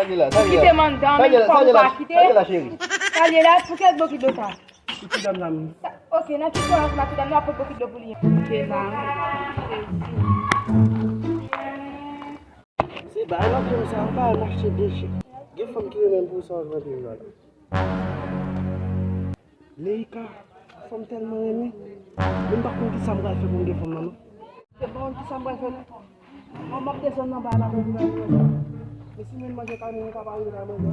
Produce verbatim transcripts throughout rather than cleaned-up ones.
Ou kite m anndan, men kòm ou pa kite. Sa l ye la, pou kiyès bokit dlo sa? Pou ti dam nan. Ok, nan ki koyans matidam nan ap pot bokit dlo pou li? Ok, nan. Se bagay nan pye m sa, yon bagay m achte byen chè. Gen fanm ki renmen m pou sa, w jwenn pye m nan. Leika, fanm tèlman renmen. Men m pa konn kisa m pral fè pou m gen fanm nan, non. Se pa konn kisa m pral fè, non. Mwen, m ap desann nan ba la pou m gade manje. Men si mwen manje kay mwen, mwen ka pa rive kay manje.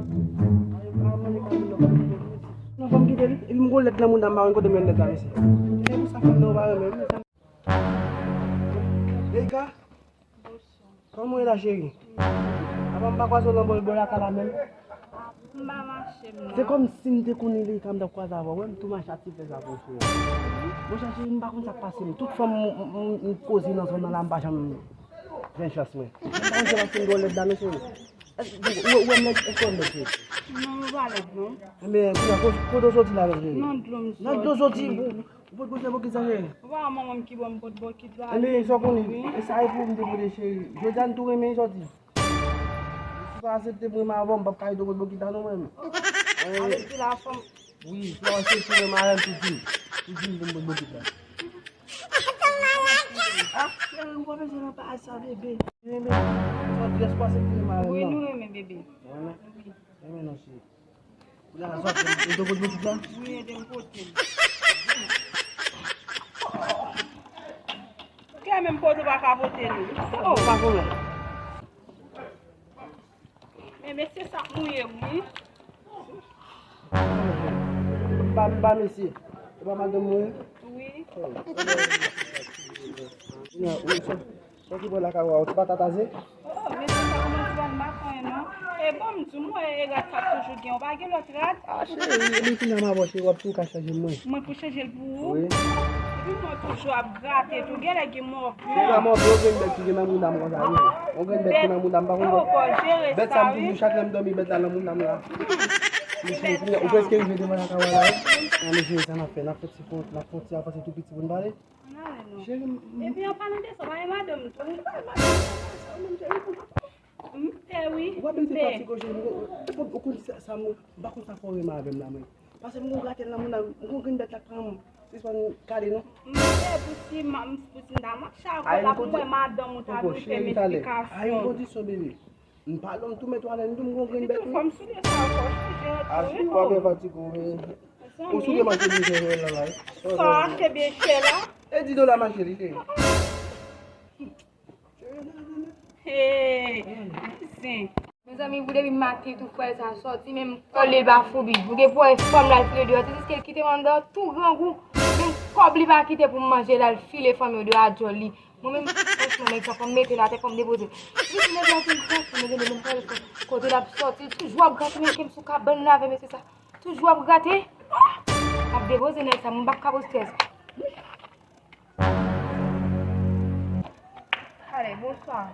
Mwen manje kay mwen nan. Nan fanm kite li, epi m gon lèd nan mouda m, pa konn kote m jwenn lèd la, mesye. Se pou sa fanm nan pa renmen m. Leika, kòman w ye la, cheri? Apa m pa kwaze w nan bò, bò lakay la menm? M pa mache, m nan. Se kòmsi m te konnen Leika m t ap kwaze avè w. Wè m tou mache ap ti fè sa pou w, cheri. Monchè, cheri, m pa konn sa k pase m. Tout fanm m, m, m, m koze nan zòn nan la, m pa janm jwenn chans mwen. M pa konn se paske m dwòl lèd la, non, cheri. Ou, ou, ou wè m lèd, èske w wè m lèd, cheri? Non, m pa lèd, non. Men, kounye a, ko-, kote w soti la, cheri? Nan dlo m soti. Nan dlo w soti, ou, ou pot bokit la, cheri? Ou pa wè manman m ki ban m pot bokit la? Men, sa w konnen, e sa e pou m te pote, cheri. Jodi a, n tou renmen soti. Si w pa aksepte pou renmen avè w, m p ap ka ede w pot bokit la non, mwen. Avèk di la fanm. Wi, si w aksepte renmen avè m, tou di m. Tou di m pou m pot bokit la. Ah, cheri, ou pa bezwen nan paj sa, bebe. Renmen. Sa w di, èske w aksepte renmen avè m? Wi, non, nou renmen, bebe. Renmen? Wi. Renmen non, cheri. Ou la, sòti, ou te pot bokit la? Wi, ede m pote l. Ou ka menm pote, ou pa ka pote l. Oh, pa pwoblèm. Men mesye sa ap mouye m, wi. M pa, m pa mesye. E pa madanm mwen? Wi. Oh. Ou, ou, Sa ki pran lakay ou a, ou ti patataze? Oh, mesye sa kòmanse ban m pa konyen non. E bon, m di w, mwen, e rad sa toujou gen, ou pa gen lòt rad? Ah, cheri, epi kounye a m avè w, cheri, w ap tou ka chanje mwen. Mwen pou chanje l pou ou? Wi. Epi mwen toujou ap grate tou, genlè gen mò pye. Se pa mò pye, yon grenn bèt ki gen nan mouda m konsa, wi. Yon grenn bèt ki nan mouda m, pa konn bèt. Bèt sa m toujou, chak lè m dòmi, bèt la nan mouda m la. Mesye, kounye a, ou prèske rive devan lakay ou a la, wi. An, mesye, sa n ap fè, n ap fè ti fon, n ap fè ti avanse tou piti pou n pale. Cheri, m, m. Epi an palan de sa, w pa gen madanm tou? M pè, wi. Ou pa bezwen fatige w, cheri. Ou konn, ou konn sa, sa, m pa konn sa fè w renmen avè m la, mwen. Paske m gon gratèl nan mouda m, m gon grenn bèt la k pran m, sispann kale, non. M pè pou si m, pou si m ta mache avè w la pou m wè madanm ou ta vin fè m esplikasyon. A yon kondisyon, bebe. M pa lòm tou, men twalèt m tou, m gon grenn bèt, wi. Fòm soulye sa ankò, chanje tou, wi. Ou ap fè fatig ou, men. Ou soulye mache byen chè la, la, wi. Sa achte byen chè la. E di dola mache li, cheri. Hey, zen. Mezanmi, pou depi maten tou frè sa sòti, menm kòl li l pa foubi. Ou gen pou wè fanm la l file deyò. Se jiske l kite m anndan, tou grangou. Menm kòb li pa kite pou m manje la, l file fanm yo deyò a djòl li. Mwen menm, franchman, nèg sa, fò m mete l atè, fò m depoze l. Epi nèg la vin grate, mwen gade, mwen pale fò. Kote l ap sòti, toujou ap grate, mwen ke m sou kabann nan avè mesye sa. Toujou ap grate. M ap depoze nèg sa, mwen p ap ka pran strès. Ale, bonswa.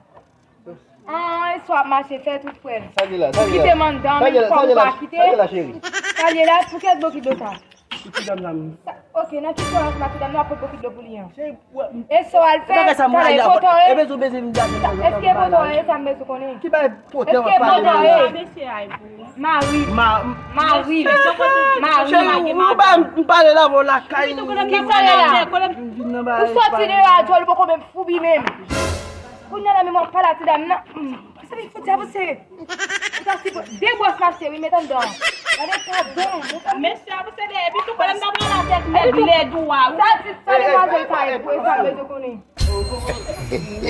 An, e swa ap mache, fè tout frè m. Sa ki la, sa ki la? Ou kite m anndan, men kòm ou pa kite. Sa ki la, cheri? Sa l ye la, pou kiyès bokit dlo sa? Pou ti dam nan. Ok, nan ki koyans matidam nan ap pot bokit dlo pou li an? E sa w al fè, talè, e poto w ye? Èske e poto w ye, sa m bezwen konnen? Ki bay poto w ye? Mari. Mari. Mari. Cheri, ou ba m pale la, bon, lakay. Ki sa w ye la? Ou sòti deyò a djòl, ou poko menm foubi menm. Kounye a la menm w ap pale a ti dam nan. Sa vin fout diab ou serye. Ou ta sipò-, de bwòs mache, wi, met anndan. Gade padon. Mesye, ap sede, epi tou konnen m ta pral avèk nèg lèd ou a, wi. Sa di, sa demwazèl sa ye, pou e sa bezwen konnen.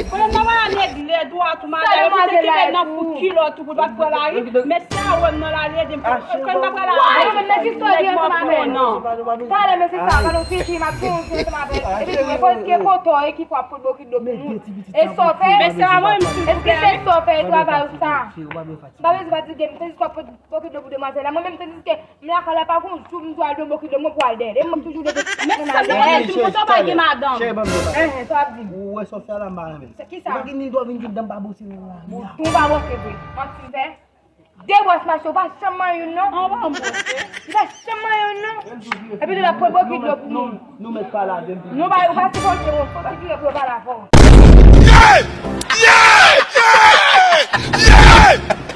Konnen m ta pral nèg lèd ou a, tou madanm, epi te kenbe nan fout kilòt ou pou l pa t pran lari. Mesye a wè m nan lari, ede m. Konnen m ta pral avèk nèg mòpyon, non. Talè, mesye sa, gade yon fifi, m ap fè yon fifi, m ap fè. Epi tou, e poto w ye ki fè w ap pot bokit dlo pou moun. E sa w fè? Èske se sa w fè travay ou sa? M pa bezwen fatige m, m te jis ap pot bokit dlo pou demwazèl la. Mwen menm, m te jis ke m lakay la, pa gon jou m di w al dwe bokit dlo, mwen pou al dèyè. E mwen toujou dwe. Men sa, men, eh, si m kontan w pa gen madanm. Cheri, ban m yon bagay. Sa w ap di? Ou wè sa w fè a la, m pa renmen l. Kisa? Ou pa gen ni dwa vin di m dan m pa bwose nou la. Ou pa bwose vre. Manti m fè? De bwòs mache, ou pa janm manyen youn non. An, ou pa janm bwose. Ou pa janm manyen youn non. Epi tou la pran bokit dlo pou nou. Nou mèt pale avè m. Nou pa, ou pa sipoze, ou fò ti vire pou yo pale avè w. Yeah! Yeah! Yeah! Yeah!